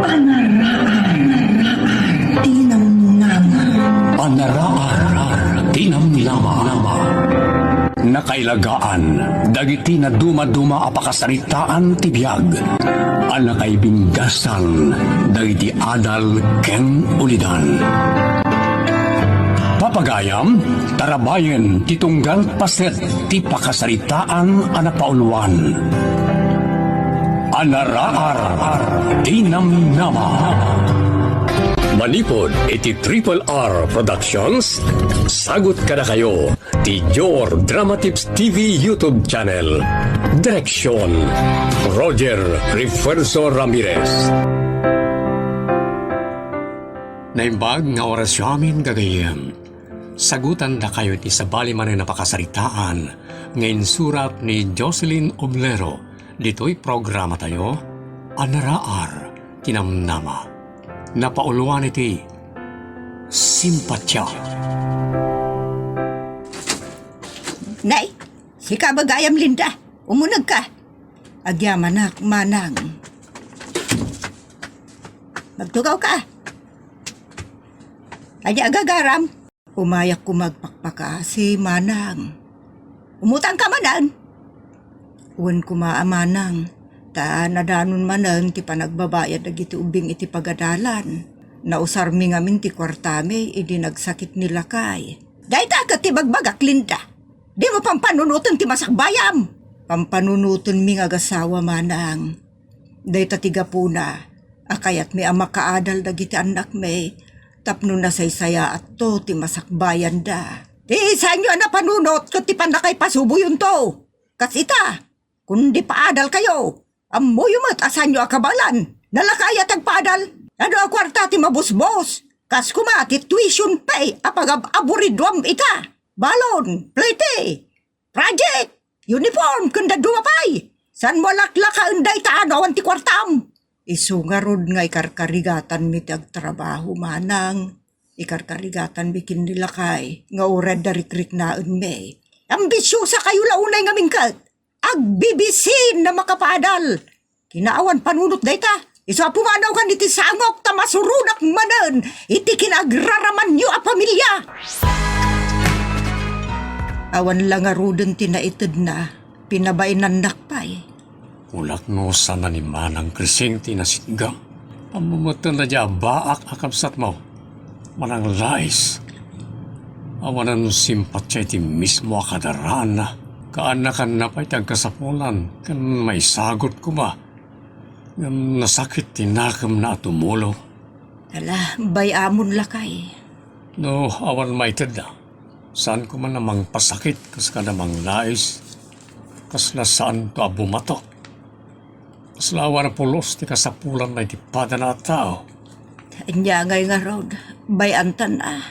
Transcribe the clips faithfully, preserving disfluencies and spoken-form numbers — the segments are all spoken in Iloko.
Anaraar ti namnama. Anaraar ti namnama. Nakailagaan dagiti nadumaduma a pakasaritaan ti biag a nakaibindasan dagiti adal ken ulidan. Papagayam, tarabayen ti tunggal paset ti pakasaritaan a napauluan. Anaraar ti namnama. Manipud iti Triple R Productions, sagut kadakayo ti Jor Dramatips T V YouTube channel. Direksyon, Roger Refuerzo Ramirez. Naimbag nga orasyo amin, gagayyem. Sagutandakayo iti sabali manen a pakasaritaan nga insurat ni Jocelyn Oblero ditoy programatayo, Anaraar ti Namnama. Napauluan iti Simpatia. Nay, sika bagayam, Linda. Umunegka. Agyamanak, manang. Magtugaw ka. Ania agagaram? Umayak koma agpakpakaasi, manang. Umutang ka manen? Wen koma a manang, ta nadanon manen ti panagbabayad dagiti ubbing iti pagadalan. Nausarmi ngamin ti kuartami idi nagsakit ni lakay. Dayta ket ti bagbagak, Linda. Dimo pampanunoten ti masakbayam. Pampanunotenmi nga agasawa, manang. Dayta ti gapuna a kayatmi a makaadal dagiti annakmi tapno nasaysayaatto ti masakbayanda. Ti saanyo a napanunot ket ti pannakaipasubuyonto. Kas ita, kundi paadalkayo, ammoyo met a saanyo a kabaelan. Nalakayat agpaadal. Adu a kuarta ti mabusbos, kas koma ti tuition pay a pagab-aburiduam ita. Balon, plete, project, uniform, ken dadduma pay. Saanmo a laklakaen dayta no awan ti kuartam? Isu ngarud nga ikarkarigatanmi ti agtrabaho, manang. Ikarkarigatanmi ken ni lakay nga uray adda rikriknaenmi. Ambisiosakayo la unay ngamin ket. Agbibisin a makapaadal. Kinaawan panunot dayta. Isu a pumanawkan iti sangok ta masuronak manen iti kinagraramanyo a pamilia. Awan la ngaruden ti naitedna, pinabainannak pay. Kulak no saan a ni Manang Crescente nasitgam. Ammom met ti ania a baak a kabsatmo. Manang Lais, awanan simpatia iti mismo a kadaraanna. Kaannakanna pay ti agkasapulan ken maisagut koma. Ngem nasakit ti nakemna a tumulong. Ala, bay-amon lakay. No awan maitedna, saan koma a mangpasakit kas kada manglais. Kasla saanto a bumato. Kasla awan a pulos ti kasapulanna iti padana a tao. Ania ngay ngarud, bay-antan a.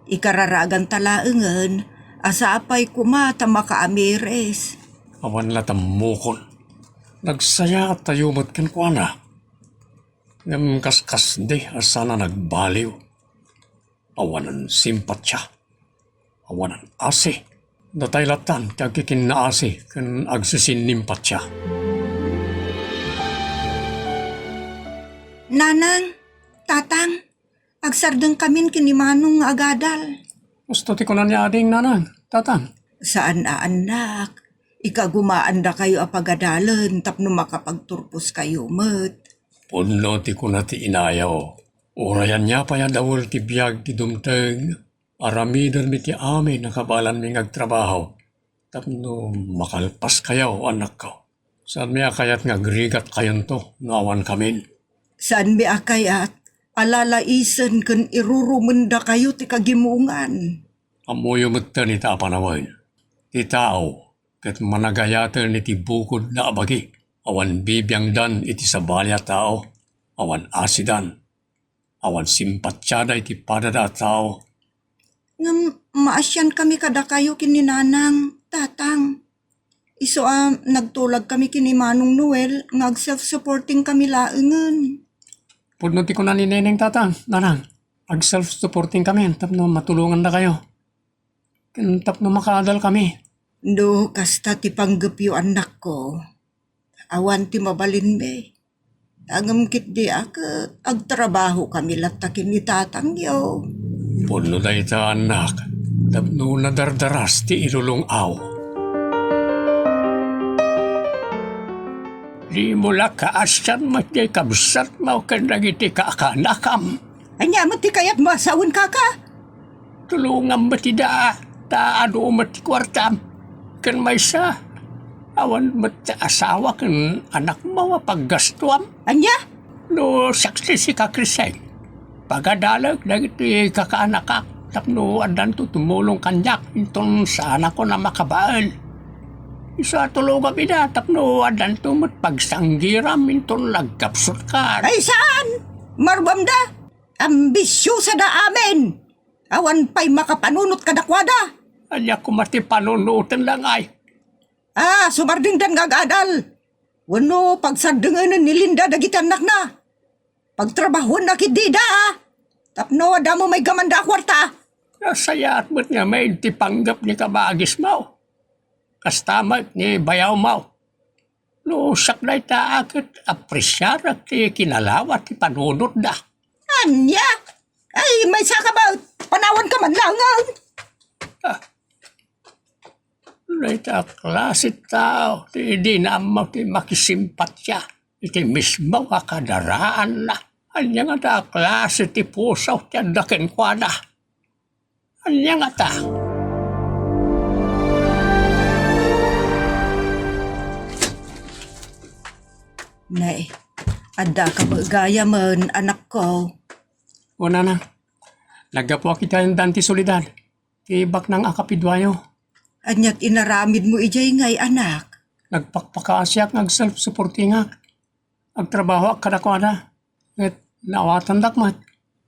Ikararaganta laengen a sapay koma ta makaamiris. Awan la tammukon. Nagsayaattayo met kenkuana. Ngem kaskasdi a saan a nagbaliw. Awanan simpatia. Awanan asi. Datay lattan ti agkikinnaasi ken agsisinimpatia. Nanang, Tatang, agsardengkamin ken ni Manong nga agadal. Kastoy ti kuna ni Ading, Nanang, Tatang. Saan a annak. Ikagumaandakayo a pagadalen tapno makapagturposkayo met. Pudno ti kuna ti inayo. Uray ania pay a dael ti biag ti dumteng, aramidenmi ti amin a kabaelanmi nga agtrabaho tapno makalpaskayo, annakko. Saanmi a kayat nga agrigatkayonto no awankamin. Saanmi a kayat a lalaisen ken irurumendakayo ti kagimongan. Ammoyo metten ita a panawen. Ti tao ket managayaten iti bukodna a bagi. Awan bibiangdan iti sabali a tao. Awan asidan. Awan simpatiada iti padada a tao. Ngem maasiankami kadakayo ken ni Nanang, Tatang. Isu a nagtulagkami ken ni Manong Noel nga ag-self-supportingkami laengen. Pudno ti kuna ni Neneng, Tatang, Nanang. Ag-self-supportingkami tapno matulongandakayo. Ken tapno makaadalkami. No kasta ti panggepyo, annakko, awan ti mabalinmi. Ngem ketdi a ket agtrabahokami latta ken ni tatangyo. Pudno dayta, annak, tapno nadardaras ti ilulong-aw. Dimo la kaasian met ti kabsatmo ken dagiti kakanakam. Ania met ti kayatmo a sawen, kaka? Tulongam met ida, ta adu met ti kuartam. Ken maysa, awan met ti asawa ken anakmo a paggastuam. Ania? No saksisika, Crisel, pagadalek dagiti kakaanakak tapno addanto tumulong kaniak inton saanakon a makabael. Isu a tulongam ida tapno addanto met pagsanggiram inton nagkapsutkan. Ay, saan? Marbamda? Ambisiosada amin! Awan pay makapanunot kadakuada. Ania koma ti panunoten, langay? Ah, sumardengdan nga agadal. Wenno pagsardengenen ni Linda dagiti annakna. Pagtrabahuenna ketdi ida, ah. Tapno adda met maygamanda a kuarta. Nasayaat met ngamin ti panggep ni kabagismo. Kasta met ni bayawmo. No siak dayta a ket apresiarak ti kinalawa ti panunotda. Ania? Ay, maysaka met. Panawanka man laeng. Ah. Dayta a klase tao ti dina ammo ti makisimpatia iti mismo a kadaraanna. Ania ngata a klase ti puso ti adda kenkuana? Ania ngata? Nay, addaka met gayamen, anakko. O, nanang, naggapuak iti ayandan ti Soledad, ti baknang a kapiduayo. Aniat inaramidmo idiay ngay, anak? Nagpakpakaasiak nga ag-self-supportingak. Agtrabahoak kadakuada, ket naawatandak met.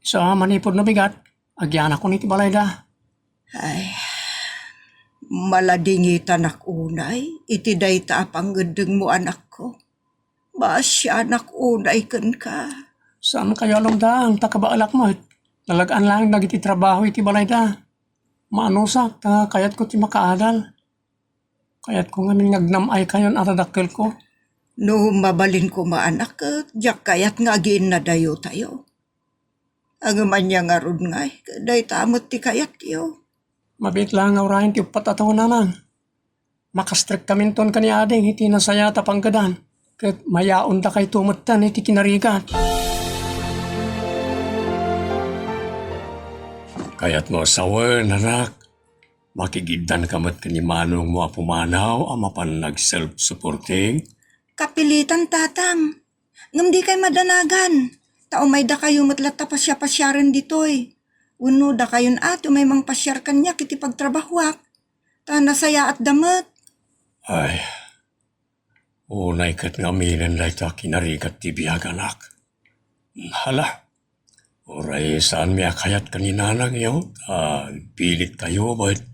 Isu a manipud no bigat, agyanakon iti balayda. Ay, maladingitanak unay iti dayta a pangngeddengmo, anakko. Maasianak unay kenka. Saankayo a lumdang ta kabaelak met. Nalag-an laeng dagiti trabaho iti balayda. Maanusak ta kayatko ti makaadal. Kayatko ngamin nga agnam-aykayon a dadakkelko. No mabalin koma, anak, ket diak kayat nga agiinnadayotayo. Ngem ania ngarud ngay, ket dayta met ti kayatyo. Mabiit la nga urayen ti uppat a tawen, nanang. Makastrekkaminton ken ni ading iti nasayaat a panggedan, ket mayaondakayto metten iti kinarigat. Kayatmo a sawen, anak. Makigiddanka met ken ni manongmo a pumanaw a mapan nag-self-supporting? Kapilitan, tatang. Ngem dikay madanagan, ta umaydakayo met latta pasiapasiaren ditoy. Wenno dakayon a ti umay mangpasiar kaniak iti pagtrabahoak, ta nasayaatda met. Ay, unay ket nga aminen dayta kinarigat ti biag, anak. Hala, uray saanmi a kayat ken ni nanangyo, ta impilitkayo met.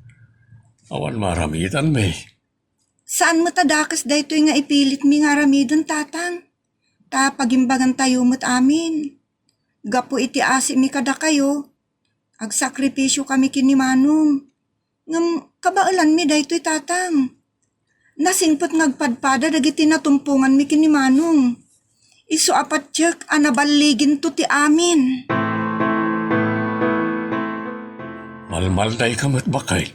Awan maaramidanmi. Saan met a dakes daytoy nga ipilitmi nga aramiden, tatang. Ta pagimbagantayo met amin. Gapu iti asimi kadakayo, agsakripisio kami ken ni manong. Ngem kabaelanmi daytoy, tatang. Nasingpet nga agpadpada dagiti natumponganmi ken ni manong. Isu a patiek a naballiginto ti amin. Malmaldayka met, baket.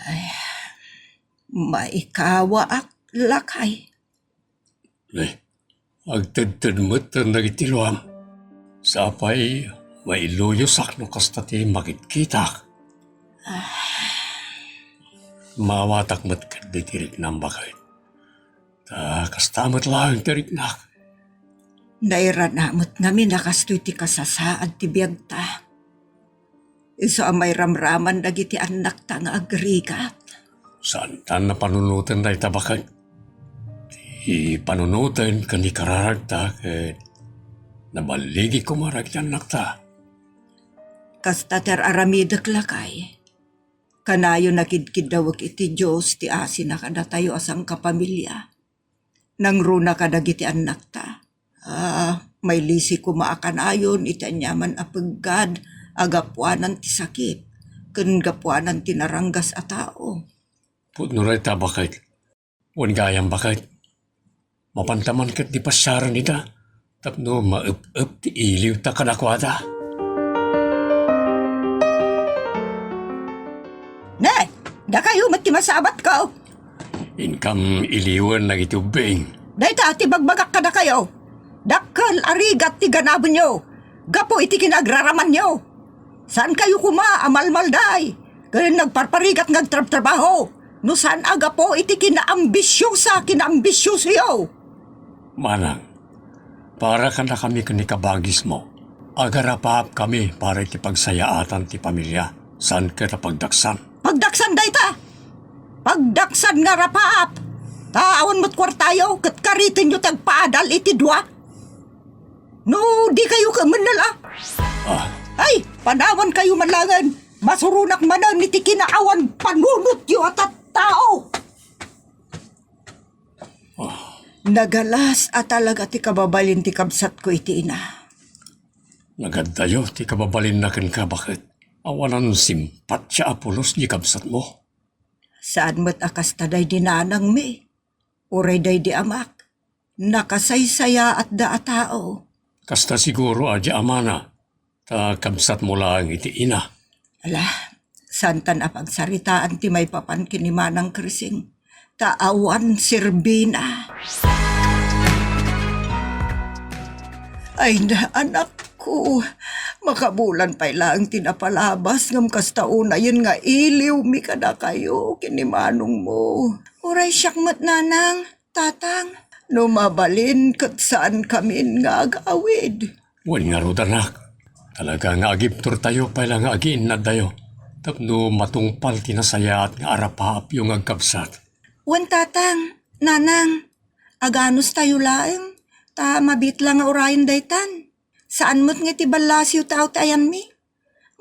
Ay, maikawaak, lakay. Eh, agtedted met dagiti luam. Sapay, mailuyosak no kasta ti makitkitak. Ah. Maawatak met ketdi ti riknam, baket. Ta kasta met laeng ti riknak. Nairana met ngamin a kastoy ti kasasaad ti biagta. Isu a mairamraman dagiti annakta nga agrigat. Saantan a panunoten dayta, baket. Ti panunoten ken ni kararagta ket naballigi koma dagiti annakta. Kasta ti ar-aramidek, lakay. Kanayon a kidkiddawek iti Dios ti asina kadatayo a sangkapamilia. Nangruna kadagiti annakta. Ah, mailisi koma a kanayon iti aniaman a peggad a gapuanan ti sakit ken gapuanan ti naranggas a tao. Pudno dayta, baket. Wen gayam, baket. Mapanta man ketdi pasiaren ida. tapno maep-ep ti iliwta kadakuada. Ne, dakayo met ti masabatko. Inkam iliwen dagiti ubbing. Dayta ti bagbagak kadakayo. Dakkel a rigat ti ganabenyo gapu iti kinaagraramanyo. Saankayo koma a malmalday ken nagparparigat nga agtrabtrabaho no saan a gapu iti kinaambisiosa, kinaambisiosoyo. Manang, para kadakami ken ni kabagismo, agarapaapkami para iti pagsayaatan ti pamilia, saan ket a pagdaksan. Pagdaksan dayta! Pagdaksan nga rapaap! Ta awan met kuartayo ket karitenyo ti agpaadal iti dua. No dikayo ket mennel a. Ah. Ay, panawankayo man laengen. Masuronak manen iti kinaawan panunotyo a tattao. Ah. Nagalas a talaga ti kababalin ti kabsatko iti ina. Nagaddayo ti kababalinna kenka, baket? Awanan simpatya a pulos di kabsatmo. Saan met a kasta daydi nanangmi, uray daydi amak, nakasaysayaatda a tao. Kasta siguro a di amana, ta kabsatmo laeng iti ina. Ala, saantan a pagsaritaan ti maipapan ken ni Manang Krising, ta awan serbina. Ay na, anakko, makabulan pay laeng ti napalabas, ngem kasta unayen nga iliwmi kadakayo ken ni manongmo. Uray siak met, nanang, tatang, no mabalin ket saankamin nga agawid. Wen ngarud, anak, talaga nga agibturtayo pay la nga agiinnadtayo tapno matungpal ti nasayaat nga arapaapyo nga agkabsat. Wen, tatang, nanang, aganustayo laeng, ta mabiit la nga urayen daytan. Saan met nga iti ballasiw ti aw ti ayanmi.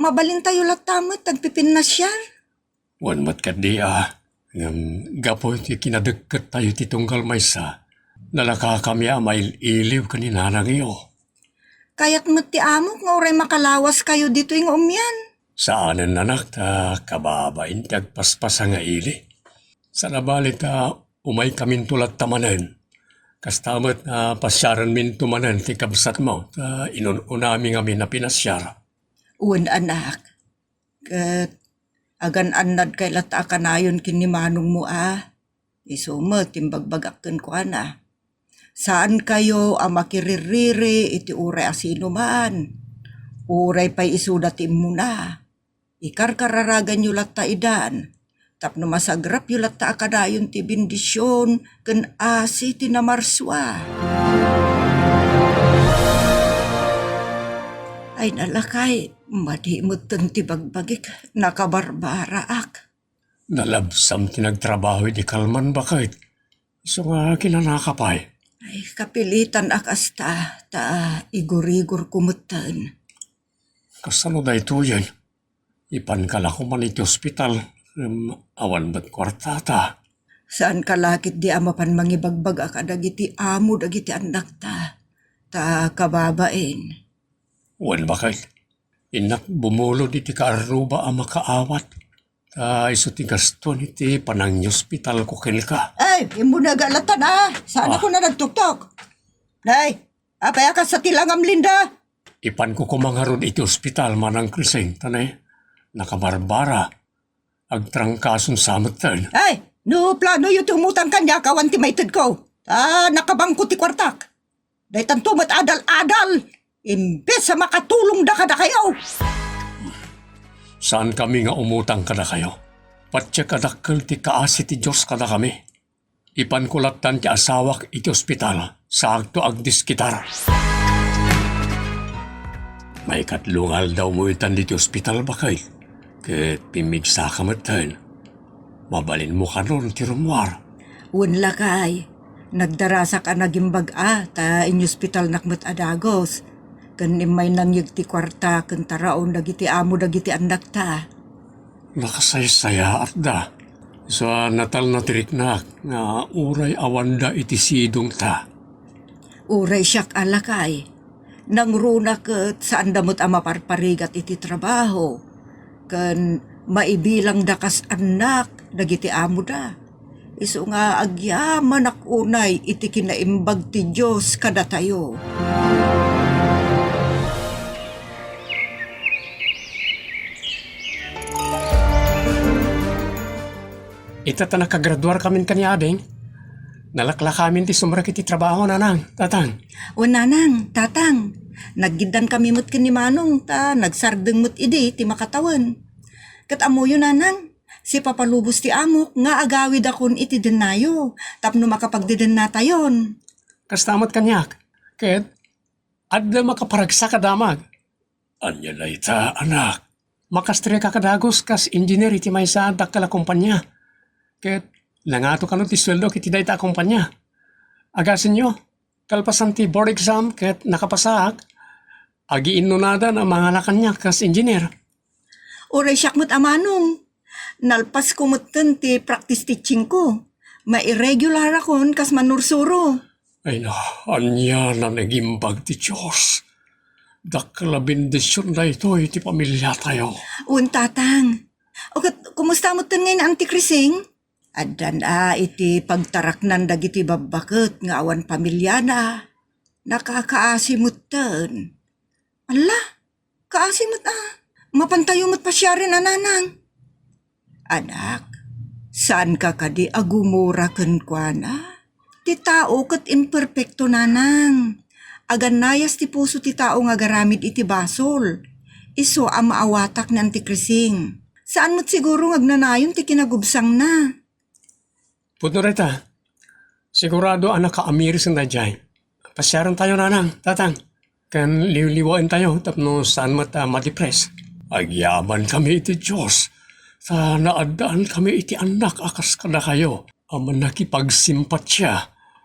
Mabalintayo latta met agpipinnasiar. Wen met ketdi a, ngem gapu iti kinadekkettayo ti tunggal maysa, nalakakami a mail-iliw ken ni nanangyo. Kayat met ti amok nga uray makalawaskayo ditoy nga umian. Saanen, anak, ta kababain ti agpaspasa nga ili. Sana bali ta umaykaminto latta manen. Kasta met a pasiarenminto manen ti kabsatmo, ta inun-unami ngamin a pinasiar. Wen, anak. Ket agan-annadkay latta a kanayon ken ni manongmo a. Isu met ti imbagbagak kenkuana. Saankayo a makiririri iti uray a sinuman. Uray pay isuda ti immuna. Ikarkararaganyo latta idan, tapno masagrapyo latta a kanayon ti bendision ken asi ti namarsua. Ay, nalakay, madi metten ti bagbagik, nakabarbaraak. Nalabsam ti nagtrabaho idi kalman, baket. Isu nga kinanaka pay. Ay, kapilitan a kasta, ta igurigurko metten. Kasano daytoyen? Ipanka la koman iti ospital, ngem awan met kuartata. Saanka la ketdi a mapan mangibagbaga kadagiti amo dagiti annakta, ta kababain. Wen, baket. Innak bumulod iti kaarruba a makaawat, ta isu ti gastuan iti panangiospitalko kenka. Ay, immunaga latta na. Saan Ah. ako na nagtuktok? Nay, apay a kasta ti langam, Linda? Ipanko koma ngarud iti ospital, Manang Krising, ta ne, nakabarbara. Agtrangkason sa metten. Ay, no planoyo ti umutang kaniak, awan ti maitedko. Ta nakabangko ti kuartak. Daytanto met adal-adal, imbes a makatulongda kadakayo. Saankami nga umutang kadakayo. Patiek a dakkel ti kaasi ti Dios kadakami. Ipanko lattan ti asawak iti ospital, saakto agdiskitar. Maikatlo nga aldawmo itan diti ospital, baket, ket pimmigsaka metten. Mabalinmo kanon ti rummuar. Wen, lakay, nagdarasak a nagimbag-a ta inyospitalnak met a dagus, ken immay nangyeg ti kuarta ken taraon dagiti amo dagiti annakta. Nakasaysayaatda. Isu a natalna ti riknak nga uray awanda iti sidongta. Uray siak a lakay, nangruna ket saanda met a maparparigat iti trabaho, ken maibilangda kas annak dagiti amoda. Isu nga agyamanak unay iti kinaimbag ti Dios kadatayo. Ita ta nakagraduarkamin ken ni Ading, nalaklakamin ti sumrek iti trabaho, nanang, tatang. O nanang, tatang, naggiddankami met ken ni Manong ta nagsardeng met idi ti makatawen. Ket ammoyo, nanang, sipapalubos ti amok nga agawidakon iti dennayo tapno makapagdedennatayon. Kasta met kaniak, ket adda makaparagsak a damag. Ania dayta, anak? Makastreka ka dagus kas engineer iti maysa a dakkel a kompania. Ket nangato kano ti sueldo iti dayta a kompania. Agasenyo, kalpasan ti board exam ket nakapasaak, agiinnunadan a mangala kaniak kas engineer. Uray siak met a manong. Nalpasko metten ti practice teachingko. Mairegularakon kas manursuro. Ay na, ania a nagimbag ti Dios. Dakkel a bendision daytoy iti pamiliatayo. Wen, tatang. O ket, kumusta metten ngay ni Auntie Crising? Addan a iti pagtaraknan dagiti babbaket nga awan pamiliana. Nakakaasi metten. Alla, kaasi met a. Mapantayo met pasiaren a, nanang. Anak, saanka kadi a gumura kenkuana? Ti tao ket imperpekto, nanang. Agannayas ti puso ti tao nga agaramid iti basol. Isu a maawatak ni Auntie Crising. Saan met siguro nga agnanayon ti kinagubsangna. Pudno dayta. Sigurado a nakaamiris daydiay. Pasiarentayo, nanang, tatang, ken liwliwaentayo tapno saan met a madepres. Agyamankami iti Dios, ta naaddaankami iti annak a kas kadakayo a mannakipagsimpatia,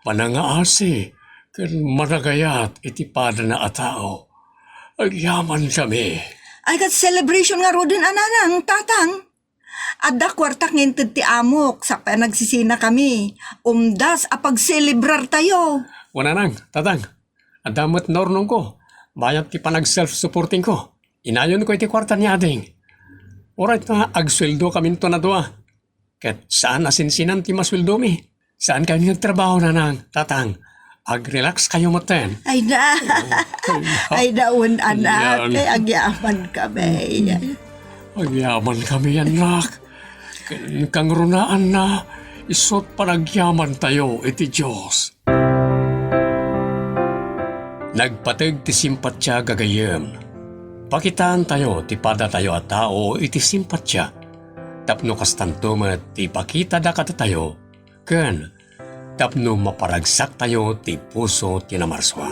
manangaasi, ken managayat iti padana a tao. Agyamankami. Ay, ket celebration ngaruden a, nanang, tatang. Adda kuartak nga inted ti amok, sakbay a nagsisinakami. Umdas a pagselebrartayo. Wen, nanang, tatang, adda met nurnongko, bayat ti panag-self-supportingko. Inayonko iti kuarta ni Ading. Uray ta agsueldokaminton a dua. Ket saan a sinsinan ti masueldomi. Saankayon nga agtrabaho, nanang, tatang. Ag-relax kayo metten. Ay na. Ay na, wen, anak. Yan. Ay, agyamankami. Agyamankami, anak. Ken kangrunaanna, isu't panagyamantayo iti Dios. Nagpateg ti simpatia, gagayyem. Pakitaantayo ti padatayo a tao iti simpatia, tapno kastanto met ti ipakitada kadatayo, ken tapno maparagsaktayo ti puso ti namarsua.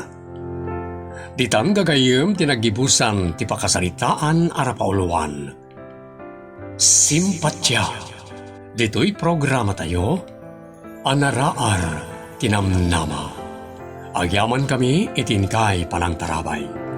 Ditan, gagayyem, ti naggibusan ti pakasaritaan a napauloan. Simpatia. Ditoy programatayo, Anaraar ti Namnama. Agyamankami iti inkay panangtarabay.